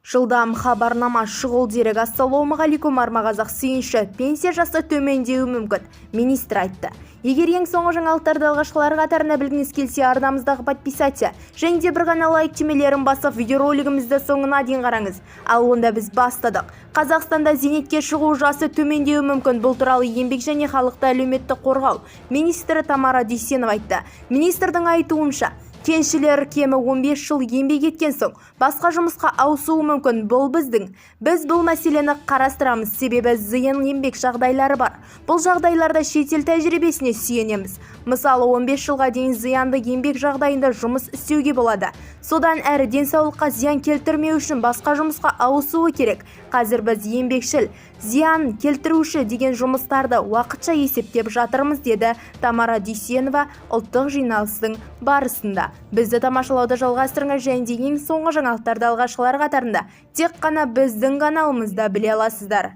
Жылдам хабарнама, шұғыл дерек! Ассалаумағалейкум, арма қазақ! Сүйінші, пенсия жасы төмендеуі мүмкін, министр айтты. Егер ең соңғы жаңалықтарды алғашқылар қатарында білгіңіз келсе, арнамыздағы подписаться және де бір ғана лайк түймелерін басып, видеоролигімізді соңына дейін қараңыз. Ал онда біз бастадық. Қазақстанда зейнетке шығу жасы төмендеуі мүмкін. Бұл туралы еңбек және халықты әлеуметтік қорғау министрі Тамара Дүйсенова айтты. Министрдің айтуынша, кеншілер кемі 15 жыл еңбек еткен соң басқа жұмысқа ауысуы мүмкін. Бұл біздің біз бұл мәселені қарастырамыз, себебі зиян еңбек жағдайлары бар. Бұл жағдайларда шетел тәжірибесіне сүйенеміз. Мысалы, 15 жылға дейін зиянды еңбек жағдайында жұмыс істеуге болады. Содан әрі денсаулыққа зиян келтірмеу үшін басқа жұмысқа ауысуы керек. Қазір біз еңбекшіл, зиян келтіруші деген жұмыстарды уақытша есептеп жатырмыз, деді Тамара Дүйсенова ұлттық жиналыстың барысында. Бізді тамашалауды жалғастырыңыз және де ең соңғы жаңалықтарды алғашқылар қатарында тек қана біздің каналымызда біле аласыздар.